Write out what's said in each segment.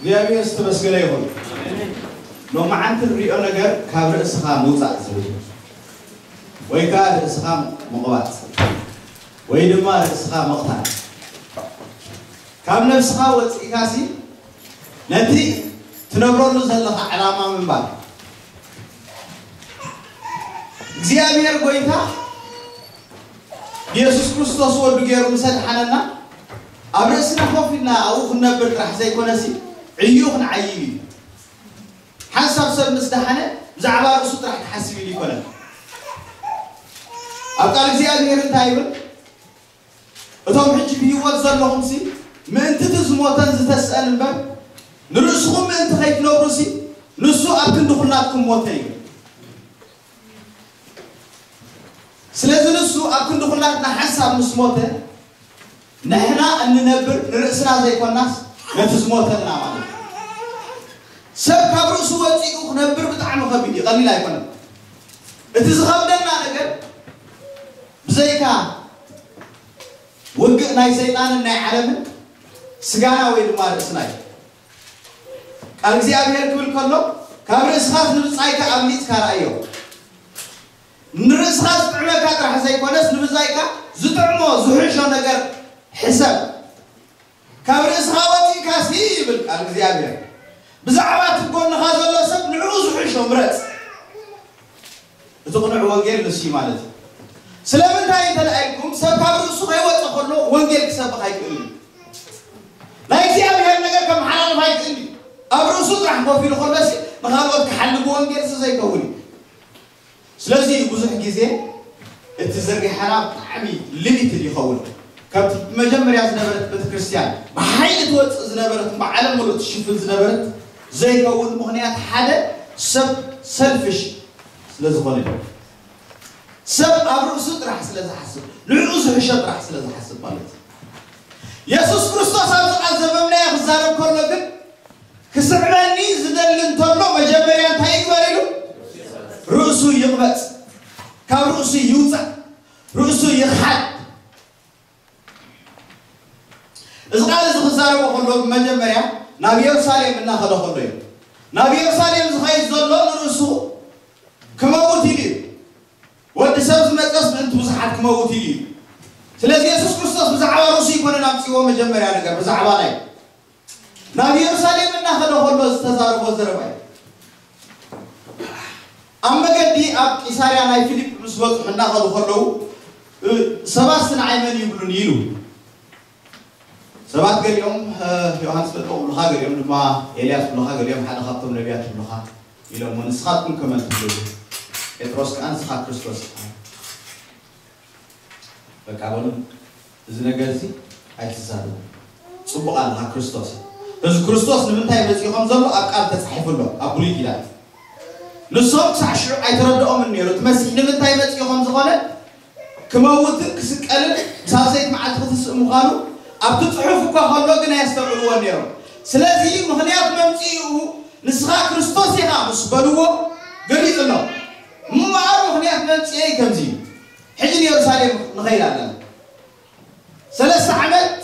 እግዚኣብሔር ዝተመስገነ ይኹን። ሎማዓንቲ ንሪኦ ነገር ካብ ርእስኻ ምውፃእ ዝብል ወይ ከዓ ርእስኻ ምቕባፅ ወይ ድማ ርእስኻ ምቕታል፣ ካብ ነብስኻ ወፂእካሲ ነቲ ትነብረሉ ዘለኻ ዕላማ ምንባር። እግዚኣብሔር ጎይታ ኢየሱስ ክርስቶስ ወዱ ገይሩ ምስ ኣድሓነና፣ ኣብ ርእስና ኮፍ ኢልና ኣብኡ ክንነብር ጥራሕ ዘይኮነሲ፣ ዕዩ ክንዓይብ እዩ። ሓንሳብ ሰብ ምስ ደሓነ ብዛዕባ ርእሱ ጥራሕ ክሓስብ ኢሉ ይኮነን። ኣብ ቃል እግዚኣብሔር እንታይ ይብል? እቶም ሕጂ ብህይወት ዘለኹምሲ ምእንቲ እቲ ዝሞተን ዝተስአን እምበር፣ ንርእስኹም ምእንቲ ከይትነብሩሲ፣ ንሱ ኣብ ክንዲ ኩላትኩም ሞተ ይብል። ስለዚ ንሱ ኣብ ክንዲ ኩላትና ሓንሳብ ምስ ሞተ፣ ንሕና እንነብር ንርእስና ዘይኮናስ ነቲ ዝሞተልና ማለት እዩ። ሰብ ካብ ርእሱ ወፂኡ ክነብር ብጣዕሚ ከቢድ እዩ፣ ቀሊል ኣይኮነን። እቲ ዝኸብደና ነገር ብዘይካ ውግእ ናይ ሰይጣንን ናይ ዓለምን ስጋና ወይ ድማ ርእስና እዩ። ቃል እግዚኣብሔር ክብል ከሎ ካብ ርእስኻስ ንብጻይካ ኣብሊጽካ ረኣዮ። ንርእስኻ ዝጥዕመካ ጥራሕ ዘይኮነስ ንብጻይካ ዝጥዕሞ ዝሕሾ ነገር ሕሰብ። ካብ ርእስኻ ወጺእካሲ ይብል ቃል እግዚኣብሔር፣ ብዛዕባ እቲ ጎንኻ ዘሎ ሰብ ንዕኡ ዝሕሾ ምረጽ። እቲ ቅኑዕ ወንጌል ንሱ እዩ ማለት እዩ። ስለምንታይ እንተ ደኣ ኢልኩም፣ ሰብ ካብ ርእሱ ከይወጸ ከሎ ወንጌል ክሰብኽ ኣይክእልን እዩ። ናይ እግዚኣብሔር ነገር ከመሓላልፍ ኣይክእልን እዩ። ኣብ ርእሱ ጥራሕ ኮፍ ኢሉ ከሎሲ ንኻልኦት ክሓሊ ብወንጌል ሲ ዘይከውን እዩ። ስለዚ እዩ ብዙሕ ግዜ እቲ ዝርግሐና ብጣዕሚ ሊሚትድ ይኸውን። ከምቲ መጀመርያ ዝነበረት ቤተክርስትያን ብሓይሊ ትወፅእ ዝነበረት፣ ብዓለም ሙሉእ ትሽፍን ዝነበረት ዘይከውን ምኽንያት ሓደ ሰብ ሰልፊሽ ስለ ዝኾነ እዩ። ሰብ ኣብ ርእሱ ጥራሕ ስለ ዝሓስብ፣ ንዕኡ ዝሕሾ ጥራሕ ስለ ዝሓስብ ማለት እዩ። የሱስ ክርስቶስ ኣብዚ ቃል ዘንበብናዮ ክዛረብ ከሎ ግን ክስዕበኒ ዝደሊ እንተሎ መጀመርያ እንታይ ይግበር ኢሉ? ርእሱ ይቕበጽ፣ ካብ ርእሱ ይውጻእ፣ ርእሱ ይኽሓድ። እዚ ቃል እዚ ክዛረቦ ከሎ ብመጀመርያ ናብ የሩሳሌም እናኸደ ከሎ እዩ። ናብ የሩሳሌም ዝኸይድ ዘሎ ንርእሱ ክመውት ኢሉ እዩ። ወዲ ሰብ ዝመጸስ ምእንቲ ብዙሓት ክመውት ኢሉ እዩ። ስለዚ የሱስ ክርስቶስ ብዛዕባ ርእሱ ይኮነን ኣምጺዎ መጀመርያ ነገር ብዛዕባ ናይ ናብ የሩሳሌም እናኸደ ከሎ ዝተዛረቦ ዘረባ እዩ። ኣብ መገዲ ኣብ ቂሳርያ ናይ ፊሊፕ ምስ በጽሑ እናኸዱ ከለዉ፣ እ፣ ሰባት ንዓይ መን ይብሉኒ ኢሉ። ሰባት ገሊኦም፣ እ፣ ዮሃንስ መጥምቕ ይብሉኻ፣ ገሊኦም ድማ ኤልያስ ይብሉኻ፣ ገሊኦም ሓደ ካብቶም ነቢያት ይብሉኻ ኢሎሞ፣ ንስኻትኩም ከመን ትብሉ? ጴጥሮስ ከኣ ንስኻ ክርስቶስ ኢኻ። በቃ በሉ፣ እዚ ነገር እዚ ኣይትዛረቡ። ጽቡቕ ኣለኻ ክርስቶስ። እዚ ክርስቶስ ንምንታይ መጺኡ ከም ዘሎ ኣብ ቃል ተጻሒፉ ኣሎ፣ ኣብ ብሉይ ኪዳን። ንሶም ክሳዕ ሽዑ ኣይተረድኦምን ነይሩ። እቲ መሲሕ ንምንታይ መጺኡ ከም ዝኾነ፣ ክመውትን ክስቀልን ሳልሰይቲ መዓልቲ ክትስእ ምዃኑ ኣብቲ ጽሑፍ እኳ ከሎ ግን ኣየስተውዕልዎን ነይሮም። ስለዚ ምኽንያት መምጽኢኡ ንስኻ ክርስቶስ ኢኻ ምስ በልዎ ገሊጹሎም። እምበኣር ምኽንያት መምጽኤይ ከምዚ እዩ። ሕጂ ንየሩሳሌም ንኸይድ ኣለና። ሰለስተ ዓመት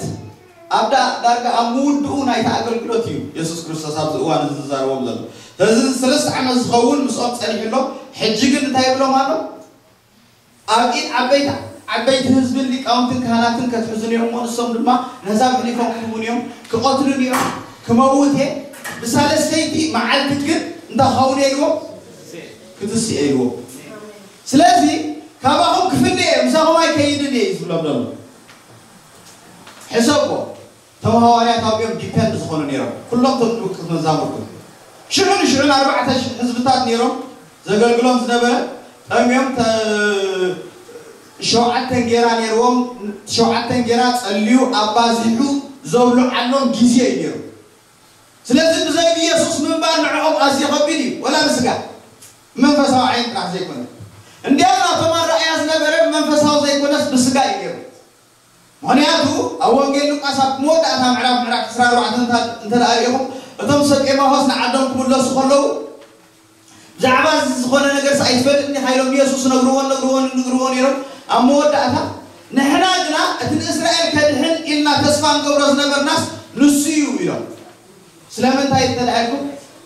ኣብ ዳ-፣ ዳርጋ ኣብ ምውድኡ ናይቲ ኣገልግሎት እዩ የሱስ ክርስቶስ ኣብዚ እዋን እዚ ዝዛረቦም ዘሎ። ስለዚ ሰለስተ ዓመት ዝኸውን ምስኦም ጸኒሑ ኣሎ። ሕጂ ግን እንታይ ይብሎም ኣሎ? ኣብ ኢድ ዓበይቲ፣ ዓበይቲ ህዝብን ሊቃውንትን ካህናትን ከትሕዙኒ እዮም እሞ ንሶም ድማ ነህዛብ ኣሕሊፎም ክህቡኒ እዮም፣ ክቐትሉኒ እዮም፣ ክመውት እየ፣ ብሳልሰይቲ መዓልቲ ግን እንታይ ክኸውን እየ ኢልዎም? ክትስእ እየ ኢልዎም። ስለዚ ካባኹም ክፍለ እየ፣ ምሳኹም ኣይከይድን እየ እዩ ዝብሎም ዘሎ። ሕሰብዎ፣ እቶም ሃዋርያት ኣብኦም ዲፐንድ ዝኾኑ ነይሮም። ኩሎም እቶም ደቀ መዛሙርቱ ሽዑ ንሽዑ ንኣርባዕተ ሽሕ ህዝብታት ነይሮም ዘገልግሎም ዝነበረ። ጠምዮም ተ-፣ ሸውዓተ እንጌራ ነይርዎም። ሸውዓተ እንጌራ ጸልዩ ኣባዚሑ ዘብልዓሎም ግዜ እዩ ነይሩ። ስለዚ ብዘይ ኢየሱስ ምንባር ንዕኦም ኣዝዩ ከቢድ እዩ፣ ወላ ብስጋ። መንፈሳዊ ዓይኒ ጥራሕ ዘይኮነ። እንዲያውም ናቶም ኣረኣእያ ዝነበረ መንፈሳዊ ዘይኮነስ ብስጋ እዩ ነይሩ። ምኽንያቱ ኣብ ወንጌል ሉቃስ ኣብ መወዳእታ ምዕራፍ፣ ምዕራፍ ዕስራን ኣርባዕተን እንተ-፣ እንተ ደኣ ርኢኹም፣ እቶም ሰብ ኤማሆስ ንዓዶም ክምለሱ ከለዉ፣ ብዛዕባ እዚ ዝኾነ ነገርስ ኣይትፈልጥን ኢኻ ኢሎም ንየሱስ ነግርዎን፣ ነግርዎን፣ ነግርዎ ነይሮም። ኣብ መወዳእታ ንሕና ግና እቲ ንእስራኤል ከድሕን ኢልና ተስፋ ንገብሮ ዝነበርናስ ንሱ እዩ ኢሎም። ስለምንታይ እንተልኣልኩም፣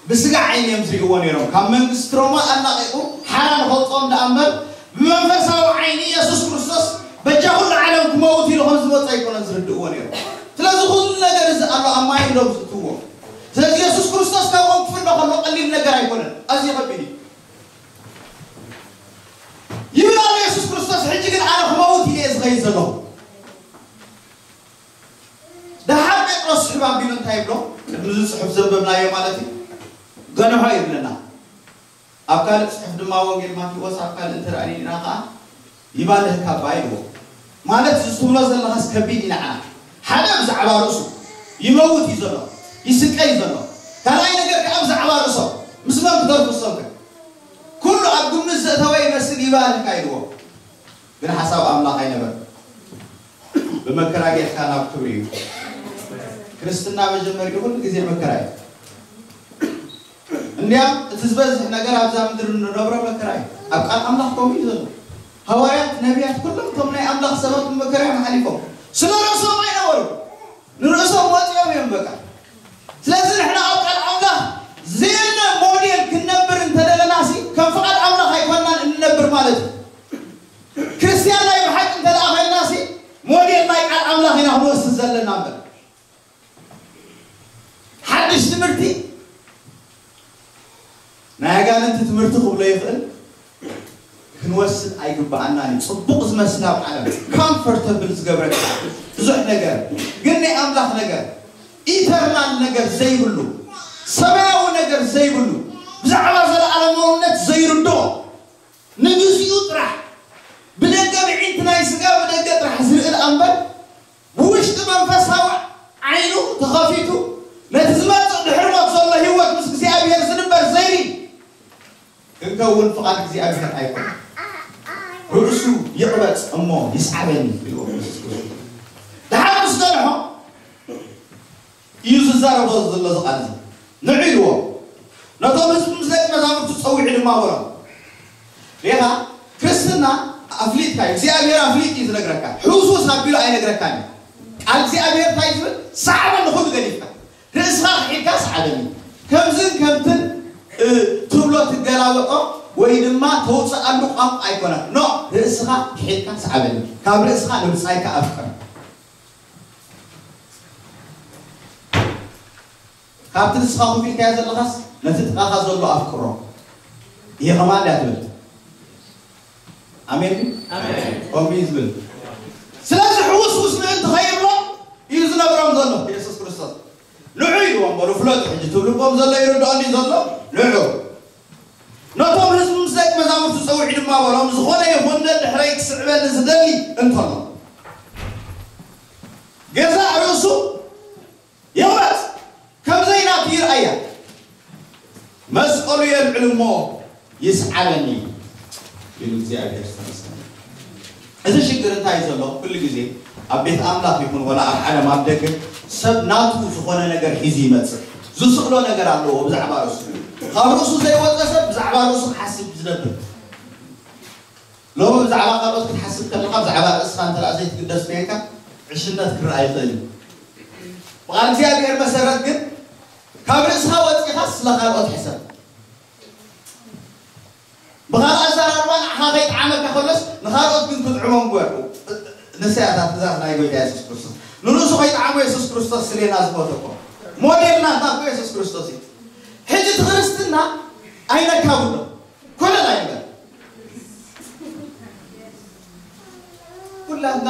ብስጋ ዓይኒ እዮም ዝርእይዎ ነይሮም። ካብ መንግስቲ ሮማ ኣላቒቑ ሓራ ንኸውፅኦም ደኣ እምበር፣ ብመንፈሳዊ ዓይኒ የሱስ ክርስቶስ በጃ ኩሉ ዓለም ክመውት ኢሉ ከም ዝመፀ ኣይኮነን ዝርድእዎ ነይሮም። ስለዚ ኩሉ ነገር እዚ ኣሎ ኣብ ማይ እንዶም ዝእትዎ። ስለዚ የሱስ ክርስቶስ ካብኦም ክፍለ ከሎ ቀሊል ነገር ኣይኮነን፣ ኣዝዩ ከቢድ እዩ። ይብል ኣሎ የሱስ ክርስቶስ፣ ሕጂ ግን ኣነ ክመውት ኢለ እየ ዝኸይድ ዘለኹ። ደሓር ጴጥሮስ ስሕብ ኣቢሉ እንታይ ይብሎ? ቅድሚ እዚ ጽሑፍ ዘንበብናዮ ማለት እዩ። ገንሖ ይብለና። ኣብ ካልእ ጽሑፍ ድማ ወንጌል ማቴዎስ ኣብ ካልእ እንተ ርኢና ከዓ ይባልህ ካባ ይብሎ። ማለት እዚ ትብሎ ዘለኻስ ከቢድ እዩ ንዓና። ሓደ ብዛዕባ ርእሱ ይመውት እዩ ዘሎ፣ ይስቀይ እዩ ዘሎ። ካልኣይ ነገር ከዓ ብዛዕባ ርእሶም ምስ መን ክተርፉ እሶም ከ? ኩሉ ኣብ ግምት ዘእተወ ይመስል ይባልካ ኢልዎ። ግን ሓሳብ ኣምላኽ ኣይነበረን። ብመከራ ጌርካ ናብ ክብሪ እዩ። ክርስትና መጀመሪኡ ኩሉ ግዜ መከራ እዩ። እንዲያም እቲ ዝበዝሕ ነገር ኣብዛ ምድሪ እንነብሮ መከራ እዩ። ኣብ ቃል ኣምላኽ ከምኡ እዩ ዘሎ። ሃዋርያት፣ ነቢያት፣ ኩሎም እቶም ናይ ኣምላኽ ሰባት ብመከራ እዮም ሓሊፎም። ስለ ርእሶም ኣይነበሩ፣ ንርእሶም ወፂኦም እዮም በቃ። ስለዚ ንሕና ኣብ ቃል ኣምላኽ ዘየለ ሞዴል ክንነብር እንተደለናሲ ከም ፍቓድ ኣምላኽ ኣይኮንናን እንነብር ማለት እዩ። ክርስትያን ናይ ብሓቂ እንተ ደኣ ኮይንናሲ ሞዴል ናይ ቃል ኣምላኽ ኢና ክንወስድ ዘለና እምበር። ሓድሽ ትምህርቲ ናይ ኣጋንንቲ ትምህርቲ ክብሎ ይኽእል፣ ክንወስድ ኣይግብኣናን እዩ። ጽቡቕ ዝመስል ኣብ ዓለም ኮምፎርተብል ዝገብረካ ብዙሕ ነገር፣ ግን ናይ ኣምላኽ ነገር፣ ኢተርናል ነገር ዘይብሉ፣ ሰማያዊ ነገር ዘይብሉ፣ ብዛዕባ ዘለኣለማውነት ዘይርድኦ፣ ንግዚኡ ጥራሕ ብደገ ብዒንቲ ናይ ስጋ ብደገ ጥራሕ ዝርኢ ደኣ እምበር፣ ብውሽጢ መንፈሳዊ ዓይኑ ተኸፊቱ ነቲ ዝመጽእ ድሕሪ ሞት ዘሎ ህይወት ምስ እግዚኣብሔር ዝንበር ዘይርኢ ክንከውን ፍቓድ እግዚኣብሔር ኣይኮነን። ርእሱ ይቕበጽ እሞ ይስዓበኒ ኢልዎ ክርስቶስ። ደሓር ምስ ገንሖ እዩ ዝዛረቦ ዘሎ እዚ ቃል እዚ። ንዑ ኢልዎ። ነቶም ህዝቢ ምስ ደቂ መዛሙርቱ ጸዊዑ ድማ በሎም፣ ሪኻ፣ ክርስትና ኣፍሊጥካ እዩ። እግዚኣብሔር ኣፍሊጥ እዩ ዝነግረካ። ሕውስውስ ኣቢሉ ኣይነግረካን እዩ። ቃል እግዚኣብሔር እንታይ ዝብል? ሰዓበኒ ኩሉ ገዲፍካ። ርእስኻ ክሒድካ ሰዓበኒ። ከምዝን ከምትን፣ እ፣ ትብሎ ትገላበጦ ወይ ድማ ተውፅኣሉ ቋንቋ ኣይኮነን። ኖ፣ ርእስኻ ክሒድካ ሰዓበኒ። ካብ ርእስኻ ንብጻይካ ኣፍቅር። ካብቲ ንስኻ ኮፍ ኢልካዮ ዘለኻስ ነቲ ጥቓኻ ዘሎ ኣፍቅሮ። ይሄ ከማንድ እያ ትብል። ኣሜን ድዩ? ኣሜን። ከምኡ እዩ ዝብል። ስለዚ ሕውስውስ ምእንቲ ከይብሎም እዩ ዝነግሮም ዘሎ የሱስ ክርስቶስ። ንዑ ኢልዎም በሉ፣ ፍለጡ ሕጂ ትብልዎም ዘሎ ይርድኦኒ ዘሎ፣ ንዑ። ነቶም ህዝቢ ምስ ደቂ መዛሙርቱ ጸዊዑ ድማ በሎም፣ ዝኾነ ይኹን ነድሕረይ ክስዕበኒ ዝደሊ እንተሎ፣ ገዛእ ርእሱ ይቕበጽ፣ ከም ዘይናቱ ይርኣያ፣ መስቀሉ የልዕል እሞ ይስዓበኒ ኢሉ እግዚኣብሔር ዝተመስገነ። እዚ ሽግር እንታይ እዩ ዘሎ? ኩሉ ግዜ ኣብ ቤት ኣምላኽ ይኹን ወላ ኣብ ዓለም ኣብ ደገ ሰብ ናቱ ዝኾነ ነገር ሒዙ ይመጽእ። ዝስእሎ ነገር ኣለዎ ብዛዕባ ርእሱ። ካብ ርእሱ ዘይወጸ ሰብ ብዛዕባ ርእሱ ክሓስብ ዝነብር። ሎሚ ብዛዕባ ካልኦት ክትሓስብ ከለኻ ብዛዕባ ርእስኻ እንተ ደኣ ዘይትግደስ ኮይንካ ዕሽነት ክረኣ ይኽእል እዩ። ብቓል እግዚኣብሔር መሰረት ግን ካብ ርእስኻ ወጺኻ ስለ ካልኦት ሕሰብ። ብኻልእ ኣዘራርባ ንዓኻ ከይጠዓመካ ከሎስ ንኻልኦት ግን ክትጥዕሞም ግበር። ንሳ እያ እታ ትእዛዝ ናይ ጎይታ የሱስ ክርስቶስ። ንርእሱ ከይጠዓሞ የሱስ ክርስቶስ ስሌና ዝሞተ እኮ። ሞዴልና እኮ የሱስ ክርስቶስ እዩ። ሕጂ እቲ ክርስትና ኣይነካብዶ። ኮለል ኣይንበል። ኩላትና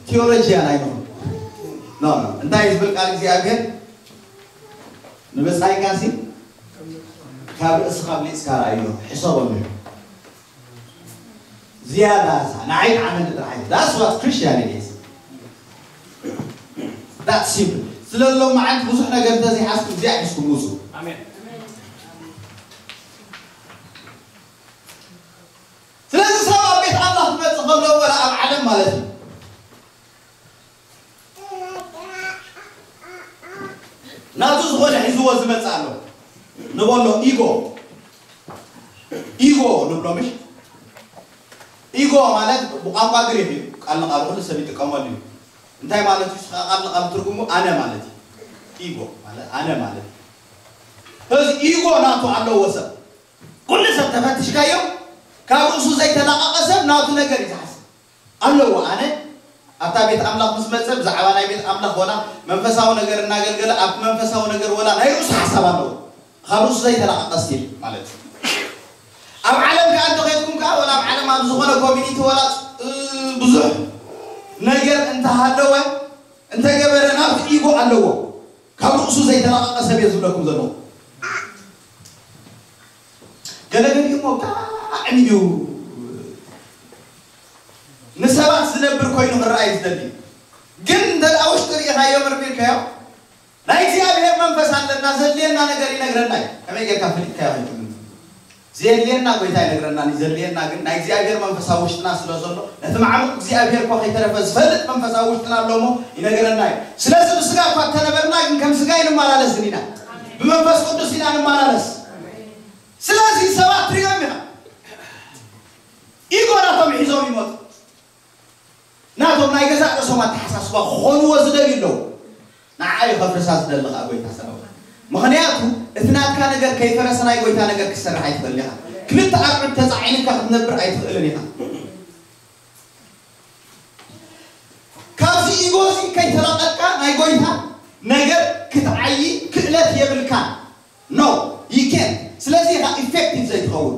ቲዮሎጂያን ኣይንኹን። ኖ፣ ኖ። እንታይ ዝብል ቃል እግዚኣብሔር? ንብጻይካሲ ካብ ርእስኻ ኣብሊጽካ ረኣዮ፣ ሕሰቦ። ዝያዳ እሳ ንዓይ ጠዓመኒ ጥራሕ እዩ። That's what Christianity is. That simple። ስለ ሎም መዓልቲ ብዙሕ ነገር እንተዘይሓዝኩም እዚኣ ሒዝኩም ውጹ። ኣሜን። ስለዚ ሰብ ኣብ ቤት ኣምላኽ ክመጽእ ከሎ ወላ ኣብ ዓለም ማለት እዩ፣ ናቱ ዝኾነ ሒዝዎ ዝመጽእ ኣሎ። ንበሎ ኢጎ፣ ኢጎ ንብሎ ምሽ? ኢጎ ማለት ብቋንቋ ግሪክ እዩ፣ ቃል ንቃል ኩሉ ሰብ ይጥቀመሉ እዩ። እንታይ ማለት እዩ? ቃል ንቃል ትርጉሙ ኣነ ማለት እዩ። ኢጎ ማለት ኣነ ማለት እዩ። እዚ ኢጎ ናቱ ኣለዎ ሰብ። ኩሉ ሰብ ተፈትሽካዮ፣ ካብ ርእሱ ዘይተላቐቐ ሰብ ናቱ ነገር እዩ ዝሓስብ። ኣለዎ ኣነ ኣብታ ቤት ኣምላኽ ምስ መጸ ብዛዕባ ናይ ቤት ኣምላኽ ወላ መንፈሳዊ ነገር እናገልገለ ኣብቲ መንፈሳዊ ነገር ወላ ናይ ርእሱ ሓሳብ ኣለዎ። ካብ ርእሱ ዘይተላቐቐ ስቲል ማለት እዩ። ኣብ ዓለም ከኣ እንተኸድኩም ከኣ ወላ ኣብ ዓለም ኣብ ዝኾነ ኮሚኒቲ ወላ ብዙሕ ነገር እንተሃለወ እንተገበረ ናብቲ ኢጎ ኣለዎ። ካብ ርእሱ ዘይተላቐቐ ሰብ እየ ዝብለኩም ዘለኹ። ገለገሊኡ እሞ ብጣዕሚ እዩ ንሰባት ዝነብር ኮይኑ ክረኣይ ዝደሊ። ግን እንተ ደኣ ውሽጢ ርኢኻዮ መርሚርካዮ ናይ እግዚኣብሔር መንፈስ ኣለና። ዘድልየና ነገር ይነግረና እዩ። ከመይ ጌርካ ፈሊጥካዮ ኣይትብልን። ዘየድልየና ጎይታ ይነግረና። ዘድልየና ግን ናይ እግዚኣብሔር መንፈስ ኣብ ውሽጥና ስለ ዘሎ ነቲ ማዕሙቕ እግዚኣብሔር እኳ ከይተረፈ ዝፈልጥ መንፈስ ኣብ ውሽጥና ኣሎ እሞ ይነግረና እዩ። ስለዚ ብስጋ እኳ እተነበርና ግን ከም ስጋ ኣይንመላለስን ኢና፣ ብመንፈስ ቅዱስ ኢና ንመላለስ። ስለዚ ሰባት ትሪኦም ኢኻ ኢጎ ናቶም ሒዞም ይመፁ። ናቶም ናይ ገዛእ ርእሶም ኣተሓሳስባ ክኾንዎ ዝደልዩ ኣለዉ። ንዓይ ከፍርሳ ዝደሊ ኸኣ ጎይታ ሰራዊት። ምኽንያቱ እቲ ናትካ ነገር ከይፈረሰ ናይ ጎይታ ነገር ክትሰርሕ ኣይትኽእልን ኢኻ። ክልተ ኣርዑት ተጻዒንካ ክትነብር ኣይትኽእልን ኢኻ። ካብዚ ኢጎ እዚ ከይተላቐልካ ናይ ጎይታ ነገር ክትዓዪ ክእለት የብልካ። No, you can't. ስለዚ ኢኻ ኢፌክቲቭ ዘይትኸውን።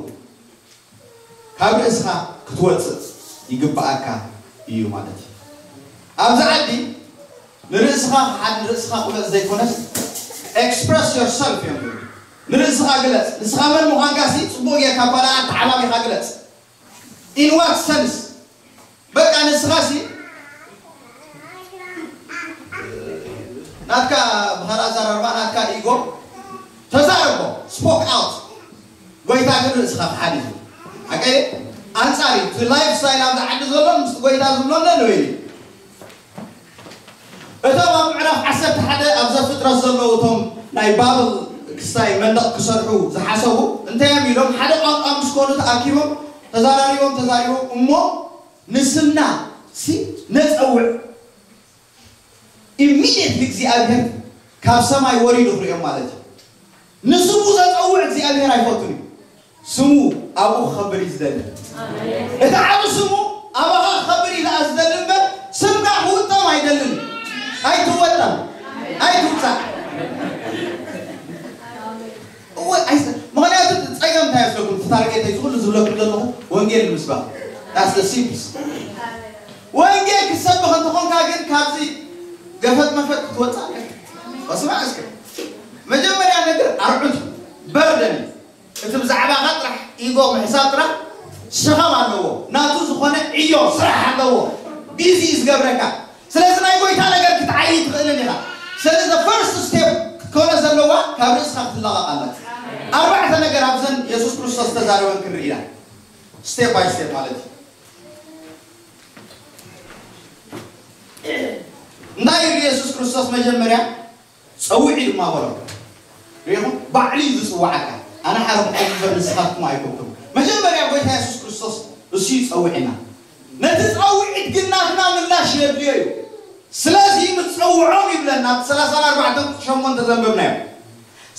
ካብ ርእስኻ ክትወፅእ ይግብኣካ እዩ ማለት እዩ። ኣብዚ ዓዲ ንርእስኻ ክሓድ ንርእስኻ ክበፅ ዘይኮነስ express yourself እዮም ዝብሉ። ንርእስኻ ግለፅ። ንስኻ መን ምዃንካ ሲ ፅቡቕ ጌርካ እኳ ደኣ ኣተዓባቢኻ ግለፅ። In what sense? በቃ ንስኻ ሲ ናትካ ብኻልእ ኣዘራርባ ናትካ ኢጎ ተዛረቦ፣ ስፖክ ኣውት። ጎይታ ግን ርእስኻ ክሓድ እዩ። ሓቀይ ኣንጻር እዩ። እቲ ላይፍ ስታይል ኣብዚ ዓዲ ዘሎ ምስ ጎይታ ዝብሎ ነንበይኑ እዩ። እቶም ኣብ ምዕራፍ ዓሰርተ ሓደ ኣብ ዘፍጥረት ዘለዉ እቶም ናይ ባብል ክስታይ መንደቕ ክሰርሑ ዝሓሰቡ እንታይ እዮም ኢሎም? ሓደ ቋንቋ ምስ ኮኑ ተኣኪቦም ተዛራሪቦም ተዛሪቦም እሞ ንስምና ሲ ነጸውዕ። ኢሚድየትሊ እግዚኣብሔር ካብ ሰማይ ወሪዱ ክርእዮም ማለት እዩ። ንስሙ ዘጸውዕ እግዚኣብሔር ኣይፈቱን እዩ። ስሙ ኣብኡ ክኸብር እዩ ዝደሊ። እቲ ዓቢ ስሙ ኣባኻ ክኸብር እዩ ደኣ ዝደሊ እምበር ስምካ ክውጠም ኣይደልን። ኣይትወጠም፣ ኣይትውጻእ። እወ ኣይሰ ምኽንያቱ ጸገም እንታይ ይመስለኩም? እቲ ታርጌተይ ዝኹሉ ዝብለኩም ዘለኹ ወንጌል ንምስባኽ። That's the simplest። ወንጌል ክትሰብኽ እንተኾንካ ግን ካብዚ ገፈጥ መፈጥ ክትወጽእ ኣለካ። ወስማ እስከ መጀመርያ ነገር ኣርዑት በርደን እዩ። እቲ ብዛዕባኻ ጥራሕ ኢጎ ምሕሳብ ጥራሕ ሸኸም ኣለዎ። ናቱ ዝኾነ ዕዮ ስራሕ ኣለዎ። ቢዚ እዩ ዝገብረካ። ስለዚ ናይ ጎይታ ነገር ክትዓይ ትኽእልን ኢኻ። ስለዚ the first step ክትኮነ ዘለዋ ካብ ርእስኻ ክትላቐቕ ኣለካ። ኣርባዕተ ነገር ኣብዘን የሱስ ክርስቶስ ዝተዛረበን ክንርኢ ኢና። ስቴፕ ባይ ስቴፕ ማለት እዩ። እንታይ ኢሉ የሱስ ክርስቶስ መጀመርያ ጸውዒ ድማ በሎ። ሪኹም ባዕሉ እዩ ዝጽዋዓካ። ኣነ ሓረኹም እምበር ንስኻትኩም ኣይኮንኩም። መጀመርያ ጎይታ የሱስ ክርስቶስ እሱ እዩ ጸውዒና። ነቲ ጸውዒት ግን ናትና ምላሽ የድልዮ እዩ። ስለዚ ምጸውዖም ይብለና ኣብቲ ሰላሳን ኣርባዕተን ቁጽሪ ሸሞንተ ዘንበብናዮ።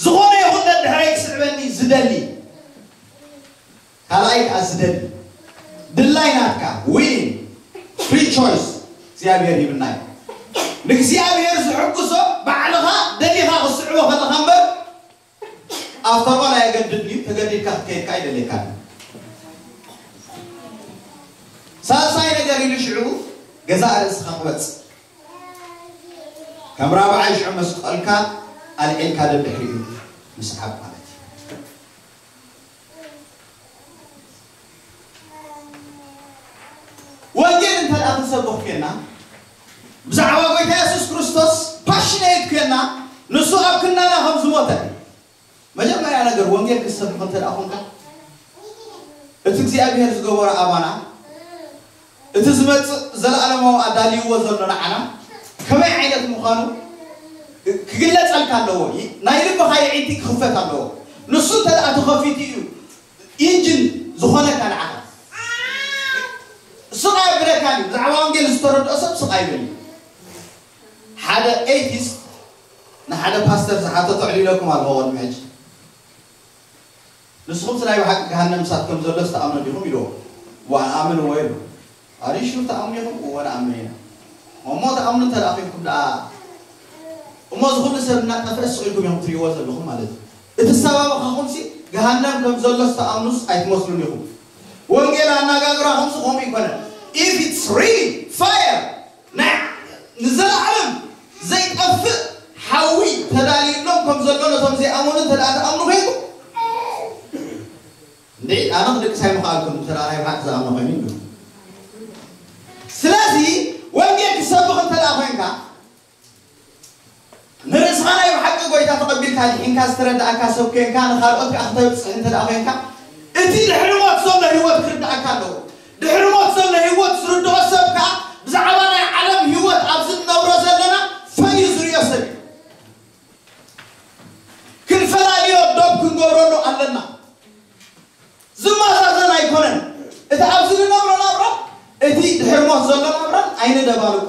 ዝኾነ ይኹን ደድሕረይ ክስዕበኒ ዝደሊ ካልኣይ ከኣ ዝደሊ ድላይ ናትካ ዊን ፍሪ ቾይስ እግዚኣብሔር ሂብና እዩ። ንእግዚኣብሔር ዝሕግዞ ባዕልኻ ደሊኻ ክትስዕቦ ከለኻ እምበር ኣፍተር ኦል ኣየገድድን እዩ። ተገዲድካ ክትከይድ ከኣ ኣይደልየካን። ሳልሳይ ነገር ኢሉ ሽዑ ገዛእ ርእስኻ ክበጽእ ከም ራብዓይ ሽዑ መስቀልካ ኣልዒልካ ደድሕሪኡ ምስዓብ ማለት እዩ። ወንጌል እንተ ደኣ ክንሰብኽ ኮይና ብዛዕባ ጎይታ የሱስ ክርስቶስ ፓሽነይት ኮይና ንሱ ኣብ ክንዳና ከም ዝሞተ መጀመርያ ነገር ወንጌል ክትሰብኽ እንተ ደኣ ኮንካ እቲ እግዚኣብሔር ዝገበሮ ኣባና እቲ ዝመጽእ ዘለኣለማዊ ኣዳልይዎ ዘሎ ንዓና ከመይ ዓይነት ምዃኑ ክግለጸልካ ኣለዎ። ናይ ልብኻ የዒንቲ ክኽፈት ኣለዎ። ንሱ እንተ ደኣ ተኸፊቱ እዩ ኢንጅን ዝኾነካ ንዓኻ። ስቕ ኣየብለካን እዩ። ብዛዕባ ወንጌል ዝተረድኦ ሰብ ስቕ ኣይብል እዩ። ሓደ ኤቲስት ንሓደ ፓስተር ዝሓተቶ ዕሊለኩም ኣለኹ ቅድሚ ሕጂ። ንስኹም ናይ ብሓቂ ገሃነም እሳት ከም ዘሎ ዝተኣምኑ ዲኹም ኢልዎ። ዋ ኣምን ወይ ኣሪሹ ተኣምኑ ኢኹም? እወ ንኣምን ኢና። እሞ ተኣምኑ እንተ ደኣ ኮይንኩም ደኣ እሞ እዚ ኩሉ ሰብ እናጠፍአ ስቕ ኢልኩም ኢኹም ትሪእዎ ዘለኹም ማለት እዩ። እቲ ዝሰባበኻኹምሲ ገሃነም ከም ዘሎ ዝተኣምኑስ ኣይትመስሉን ኢኹም። ወንጌል ኣነጋግራኹምሲ ከምኡ ኣይኮነን። If it's really fire ናይ ንዘለዓለም ዘይጠፍእ ሓዊ ተዳልዩሎም ከም ዘሎ ነቶም ዘይኣመኑ እንተ ደኣ ትኣምኑ ኮይንኩም እንዴ ኣነ ክድቅስ ኣይምኽኣልኩም እንተ ደኣ ናይ ብሓቂ ዝኣምኑ ኮይኑ እዩ። ስለዚ ወንጌል ክሰብኽ እንተ ደኣ ኮይንካ ንርእስኻ ናይ ብሓቂ ጎይታ ተቐቢልካ ድሒንካ ዝተረዳእካ ሰብ ኮይንካ ንኻልኦት ከዓ ክተብፅሕ እንተ ደኣ ኮይንካ እቲ ድሕሪ ሞት ዘሎ ህይወት ክርዳእካ ኣለዎ። ድሕሪ ሞት ዘሎ ህይወት ዝርድኦ ሰብ ከዓ ብዛዕባ ናይ ዓለም ህይወት ኣብዚ ንነብሮ ዘለና ፈልዩ ዝርእዮ ሰብ እዩ። ክንፈላልዮ ዶብ ክንገብረሉ ኣለና። ዝመዛዘን ኣይኮነን። እቲ ኣብዚ ንነብሮ ናብራ እቲ ድሕሪ ሞት ዘሎ ናብራን ኣይንደባልቆ።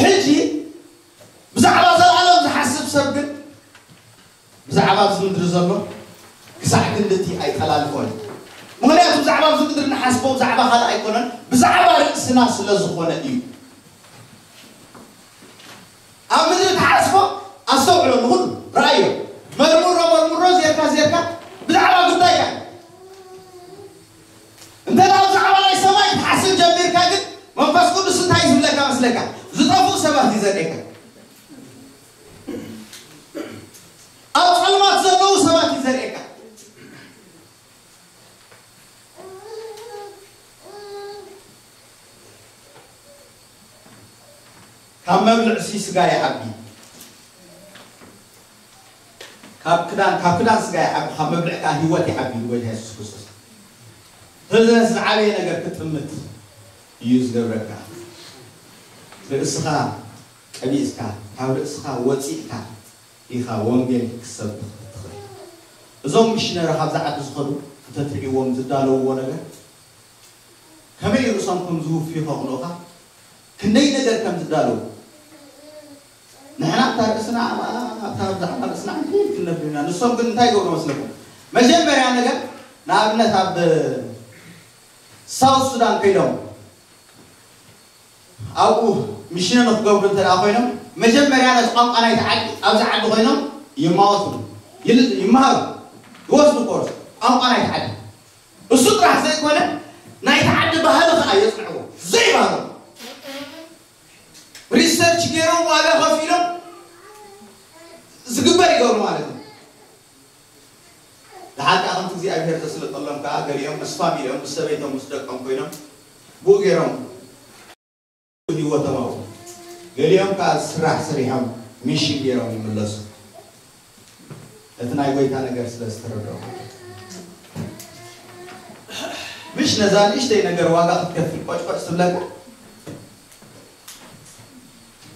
ሕጂ ብዛዕባ ዘለኣለም ዝሓስብ ሰብ ግን ብዛዕባ ኣብዚ ምድሪ ዘሎ ክሳዕ ክንድቲ ኣይጠላልፎን እዩ። ምኽንያቱ ብዛዕባ ኣብዚ ምድሪ ንሓስቦ ብዛዕባ ካልእ ኣይኮነን፣ ብዛዕባ ርእስና ስለ ዝኾነ እዩ። ኣብ ምድሪ ትሓስቦ ኣስተውዕሎ ንኹሉ ረኣዮ። መርምሮ መርምሮ ዜርካ ዜርካ ብዛዕባ ጉዳይካ እንተ ደኣ ብዛዕባ ናይ ሰማይ ክትሓስብ ጀሚርካ ግን መንፈስ ቅዱስ እንታይ እዩ ዝብለካ መስለካ? ዝጠፍኡ ሰባት እዩ ዘርእየካ። ኣብ ጸልማት ዘለዉ ሰባት እዩ ዘርእየካ። ካብ መብልዕሲ ስጋ ይዓቢ፣ ካብ ክዳን ካብ ክዳን ስጋ ይዓቢ፣ ካብ መብልዕ ከዓ ህይወት ይዓቢ ኢሉ ጎይታ የሱስ ክርስቶስ። ስለዚ ነቲ ዝዓበየ ነገር ክትጥምት እዩ ዝገብረካ። ርእስኻ ቀቢጽካ ካብ ርእስኻ ወጺእካ ኢኻ ወንጌል ክትሰብኽ እትኽእል። እዞም ሚሽነሪ ካብዚ ዓዲ ዝኸዱ እንተትርእይዎም ዝዳለውዎ ነገር ከመይ ርእሶም ከም ዝውፍዩ ከቕንኡኻ ክንደይ ነገር ከም ዝዳለዉ ንሕና እታ ርእስና ኣብኣ ኣብታ ብዛዕባ ርእስና እንታይ ክንነብር ኢና ንሶም ግን እንታይ ይገብሩ መስለኩም መጀመርያ ነገር ንኣብነት ኣብ ሳውት ሱዳን ከይዶም ኣብኡ ሚሽነ ንክገብሩ እንተ ደኣ ኮይኖም መጀመርያ ነቲ ቋንቋ ናይቲ ዓዲ ኣብዚ ዓዲ ኮይኖም ይማወቱ ይል- ይመሃሩ ይወስዱ ኮርስ ቋንቋ ናይቲ ዓዲ እሱ ጥራሕ ዘይኮነ ናይቲ ዓዲ ባህሊ ከዓ የፅንዕዎ ዘይባህሎም ሪሰርች ገይሮም ዋጋ ከፊሎም ዝግበር ይገብሩ ማለት እዩ። ደሓር ከዓ ከምቲ እግዚኣብሔር ዘስለጠሎም ከዓ ገሊኦም ምስ ፋሚሊኦም ምስ ሰበይቶም ምስ ደቆም ኮይኖም ብኡ ገይሮም ህይወቶም ኣብኡ ገሊኦም ከዓ ስራሕ ሰሪሖም ሚሽን ገይሮም ይምለሱ። እቲ ናይ ጎይታ ነገር ስለ ዝተረድኦ ምሽ ነዛ ንእሽተይ ነገር ዋጋ ክትከፍል ቆጭቆጭ ትብለካ።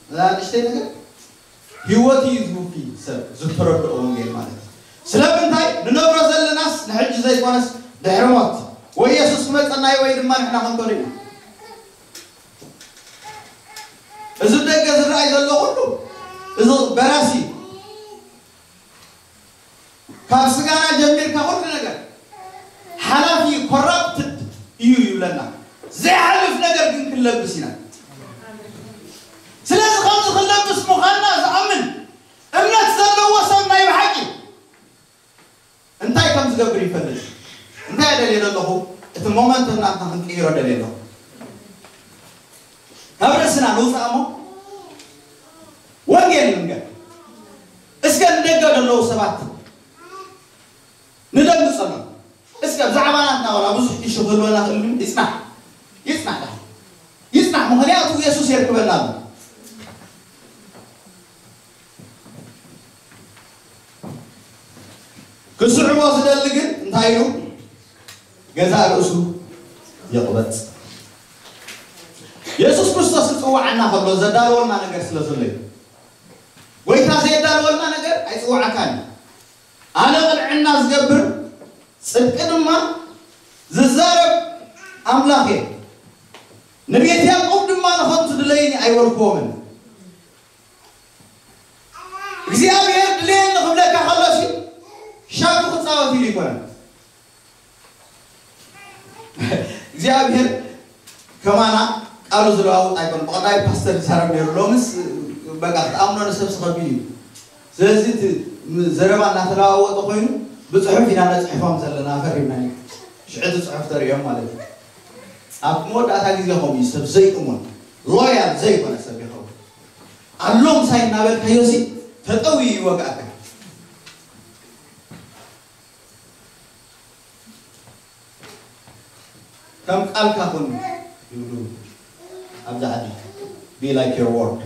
ነዛ ንእሽተይ ነገር ህይወት እዩ ዝውፊ ሰብ ዝተረድኦ ወንጌል ማለት እዩ። ስለምንታይ ንነብሮ ዘለናስ ንሕጂ ዘይኮነስ ድሕሪ ሞት ወይ የሱስ ክመፀና እዩ ወይ ድማ ንሕና ክንከዶ ኢና። እዚ ደገ ዝረኣይ ዘሎ ኩሉ እዚ በራሲ ካብ ስጋና ጀሚርካ ኩሉ ነገር ሓላፊ ኮራፕትድ እዩ ይብለና። ዘይሓልፍ ነገር ግን ክንለብስ ኢና። ስለዚ ከምዚ ክንለብስ ምዃንና ዝኣምን እምነት ዘለዎ ሰብ ናይ ብሓቂ እንታይ ከም ዝገብር ይፈልጥ። እንታይ ደልየ ዘለኹ እቲ ሞመንተም ናትና ክንቅይሮ ደልየ ኣለኹ። ካብ ርእስና ንውፃእ እሞ ወንጌል ንንገር። እስከ ንደገ ዘለዉ ሰባት ንደምፀሎም። እስከ ብዛዕባ ናትና ዋላ ብዙሕ ኢሹ ክህልወና ክእል ይፅናሕ ይፅናሕ ዳ ይፅናሕ ምክንያቱ የሱስ የርክበና ኣሎ። ክስዕቦ ዝደሊ ግን እንታይ ኢሉ ገዛእ ርእሱ ይቕበጽ። የሱስ ክርስቶስ ክጽውዓና ከሎ ዘዳለወልና ነገር ስለ ዘሎ እዩ። ጎይታ ዘየዳለወልና ነገር ኣይጽውዓካን እዩ። ኣነ ቅንዕና ዝገብር ጽድቂ ድማ ዝዛረብ ኣምላኽ እየ። ንቤት ያዕቆብ ድማ ንኸንቱ ድለይኒ ኣይበልክዎምን። እግዚኣብሔር ድልየኒ ክብለካ ከሎሲ ሻቱ ክፃወት ኢሉ ይኮነ እግዚኣብሔር ከማና ቃሉ ዝለዋውጥ ኣይኮነ። ብቐዳይ ፓስተር ዝዛረብ ነይሩ፣ ሎምስ በቃ ክትኣምኖ ንሰብ ስኸቢድ እዩ። ስለዚ እቲ ዘረባ እናተለዋወጠ ኮይኑ ብፅሑፍ ኢና ነፅሕፎም ዘለና ፈሪምና ኢና። ሽዕቲ ፅሑፍ ተርእዮም ማለት እዩ። ኣብ መወዳእታ ግዜ ከምኡ እዩ ሰብ ዘይእሙን ሎያል ዘይኮነ ሰብ ይኸውን። ኣሎም ሳይ እናበልካዮ ሲ ተጠውዩ ይወግኣካ። ከም ቃልካ ኩን ይብሉ ኣብዚ ዓዲ። Be like your word።